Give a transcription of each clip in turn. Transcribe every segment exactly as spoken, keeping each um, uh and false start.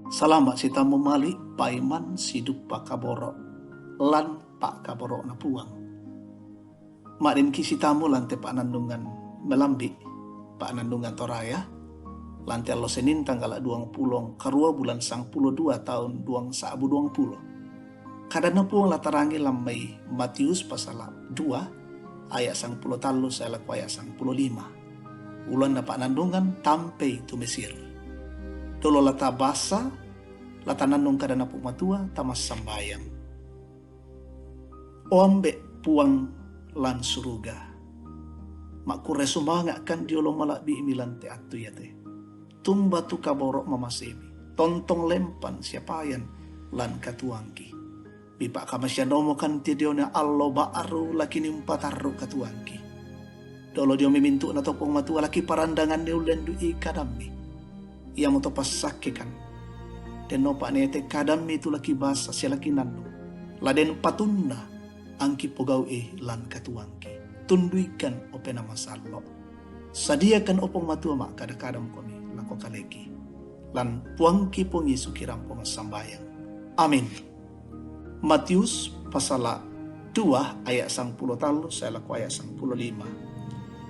Salama' sitamu mali' paiman siduppa kaboro' lan pa'kaboro'na Puang. Ma'dinki sitamu lan te pa'nannungan malambi', pa'nannungan Toraya, lan te allo Senin tanggala' duangpulo karua bulan sangpulo dua taun duang sa'bu duangpulo. Kadanna Puang la tarangi lan mai Matius pasala' dua aya' sangpulo tallu sae lako aya' sangpulo lima. Uluanna pa'nannungan, Tampei tu Mesir. Dolo la tabasa, la tanannung kadanna Puang Matua, tamassambayang. O Ambe' Puang lan suruga, makkurre sumanga'kan diolo mala'bi'mi lan te attu iate. Tumba tu kaboro' mamasemi, tontong lempan sia payan lan katuoangki. Mipa'kamasian omokan te diona allo ba'ru laki nimpatarru' katuoangki. Dolo dio mai mintu'na to Puang Matua laki parandanganni ullendu'i kadammi. Iamoto passakkekan. Dennopa nete kadammi tu laki basa sia laki nannung. La den patunna angki pogau'i lan katuoangki. Tunduikan, o Penaa Masallo'. Sadiakan, o Puang Matua, ma'kada-kada mukomi lako kaleki. Lan Puangki Puang Yesu kirampo massambayang. Amin. Matius pasala' dua aya' sangpulo tallu sae lako aya' sangpulo lima.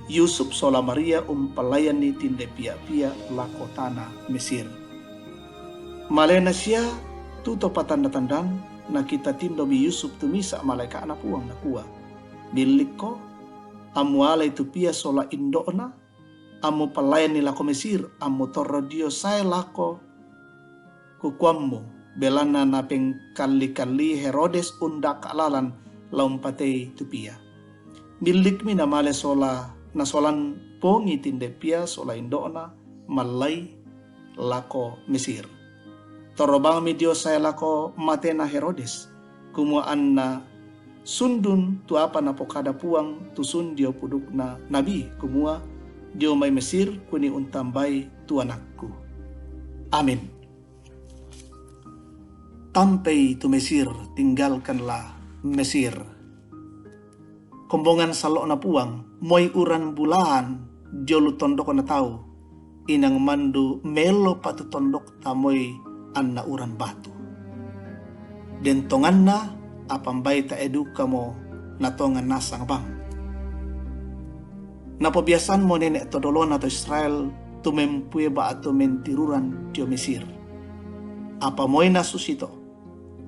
Yusuf sola Maria umpallayanni tinde pia'-pia' lako tana Mesir. Malena sia tu to patanna-tandan, nakita tindomi Yusuf tu misa' malaeka'na Puang, nakua, "Millikko, ammualai tu pia sola indo'na, ammupallayanni lako Mesir, ammutorro dio sae lako kukuammu, belanna napengkalli-kalli Herodes undaka' lalan la umpatei tu pia." Millikmi namale sola, nasolan pongi tinde pia sola indo'na mallai lako Mesir. Torro bangmi dio sae lako matena Herodes, kumua anna sundun tu apa napokada Puang tusun dio pudukna nabi, kumua, "Dio mai Mesir kuni untambai tu anakku." Amin. Tampei tu Mesir, tinggalkanlah Mesir. Kombongan sallo'na Puang, moi uran bulaan dio lu tondokna tau, inang mandu melo patu tondokta moi anna uran batu. Den tonganna, apa mbai tae dukamo natongan nasang bang. Napobiasanmo nene' to dolona to Israel tumempue ba'tu mentiruran dio Mesir. Apa moi nasusito,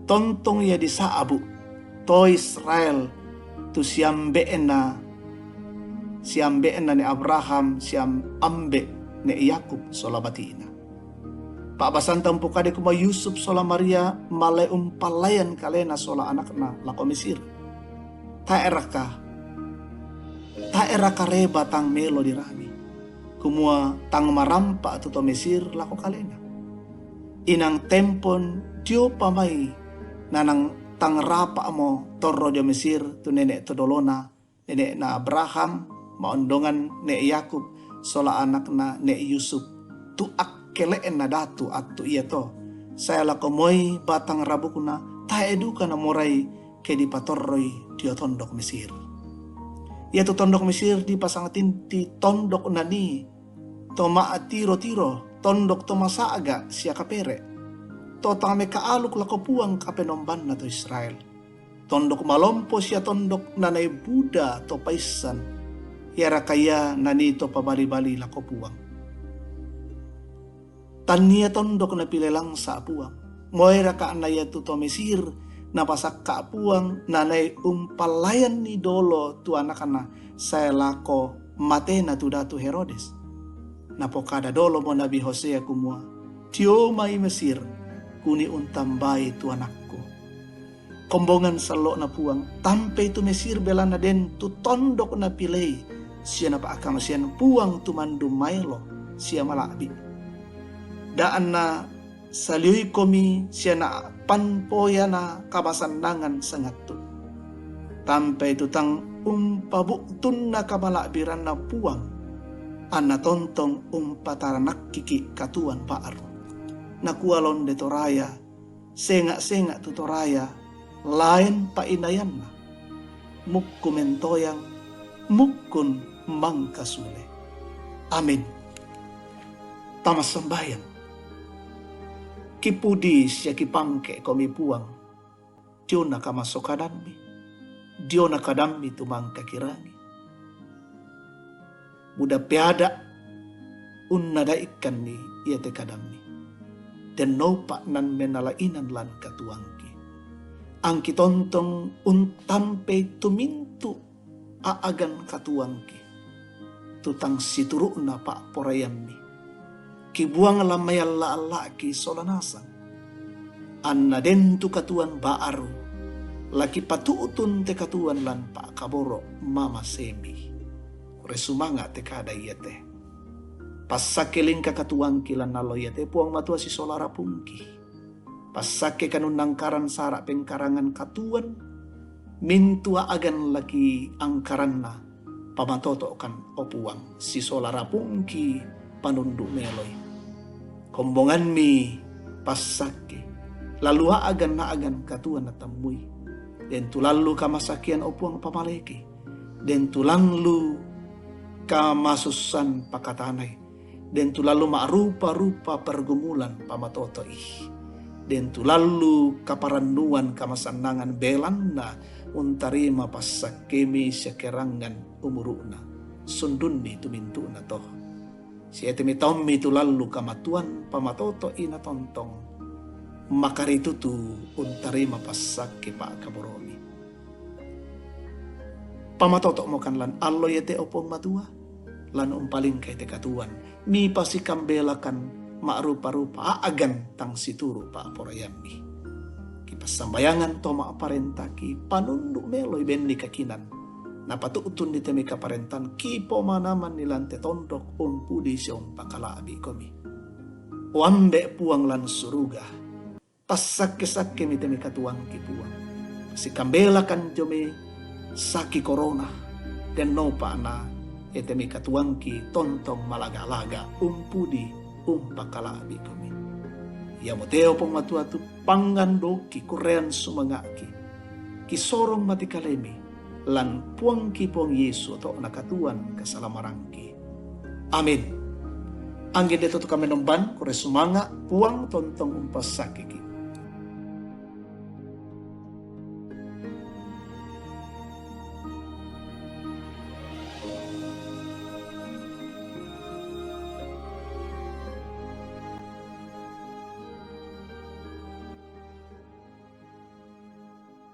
tontong ia disa'bu' to Israel tu siambe'na, siambe'na ne Abraham, siam-, ambe' ne Yakub sola bati'na. Pa'basanta umpokade kumua Yusuf sola Maria male umpallayan kalena sola anakna lako Mesir. Tae'raka, tae'raka reba tang melo dirani, kumua tang marampa' tu to Mesir lako kalena? Inang tempon diopa mai nanang tang rapa'mo torro dio Mesir tu nene' to dolona, nene'na Abraham, ma'ondongan ne' Yakub, sola anakna ne' Yusuf, tu akkele'na datu attu iato, sae lako moi batang rabukna, tae duka namorai ke dipatorroi dio tondok Mesir. Iatu tondok Mesir dipasang tinti tondok nanii to ma'tiro-tiro, tondok to masa'ga sia kapere', to tang mekaaluk lako Puang Kapenombanna to Israel. Tondok malompo sia tondok nanai buda to paissan, iaraka ia nanii to pabali-bali lako Puang. Tannia tondok napile langsa' Puang. Moeraka na iatu to Mesir napasakka' Puang nanai umpallayanni dolo tu anakna sae lako matena tu Datu Herodes. Napokada dolomo Nabi Hosea kumua, "Dio mai Mesir, kuni untambai tu anakku." Kombongan sallo'na Puang, tampei tu Mesir belanna den tu tondok napilei, sia napa'kamasean Puang tu mandu maelo sia mala'bi'. Da' anna salioikomi sia napanpoyana kamasannangan sangattu. Tampei tu tang umpabu'tunna kamala'biranna Puang, anna tontong umpataranakkiki' katuoan ba'ru. Nakua Londe Toraya, "Senga'-senga' tu Toraya, laen pa'inayanna. Mukku mentoyang, mukkun mangkasule." Amin. Tamassambayang. Kipudi sia kipangke' komi Puang, diona kamasokanammi, diona kadammi tu mangkakirangi. Buda peada' unnadaikanni iate kadammi, dennopa' nan menala inan lan katuangki. Angki tontong untampei tumintu' a'agan katuangki, tu tang situru'na pa'poraiammi. Kibuang lan mayalla'-alla'ki sola nasang. Anna den tu katuan ba'ru, la kipatu'tun te katuan lan pa'kaboro' mamasemi. Kure sumanga' te kada iate. Passakke lingka katuangki lan allo iate Puang Matua sisola rapungki. Passakke kanunnangkaran sara' pengkarangan katuan, mintu' a'agan laki angkaranna, pamatoto'kan, o Puang, sisola rapungki panundu' meloi. Kombonganmi passakke, lallu a'agan-a'agan katuan natammui. Den tu lallu kamasakian, o Puang, pamaleki. Den tu lallu kamasussan pakatanai. Den tu lallu ma'rupa-rupa pergumulan pamatoto'i. Den tu lallu kaparannuan kamasannangan belanna untarima passakkemi sia kerangan umuru'na. Sundunni tumintu'na to. Sia iate mitaummi tu lallu kamatuan pamatoto'i natontong. Makaritutu untarima passakke pa'kaboro'mi. Pamatoto'mokan lan allo iate, o Puang Matua, lan umpalingkai te katuan, mipasikambelakan ma'rupa-rupa a'agan tang situru' pa'poraiammi. Kipassambayangan to ma'parentaki, panundu' meloi benni kakinan, napatu'tunni te mai kaparentan, kipomanamanni lan te tondok umpudi sia umpakala'bi' komi. O Ambe' Puang lan suruga, passakke-sakkemi te mai katuangki Puang. Sikambelakan dio mai saki korona, dennopa na iate mai katuangki tontong malaga-laga umpudi umpakala'bi' komi. Iamo te, o Puang Matua, tu pangngandoki, kurrean sumanga'ki. Kisorong mati kalemi lan Puangki Puang Yesu, oto'na katuan kasalamarangki. Amin. Anggi de to tu kamenomban, kurre sumanga', Puang tontong umpassakkeki.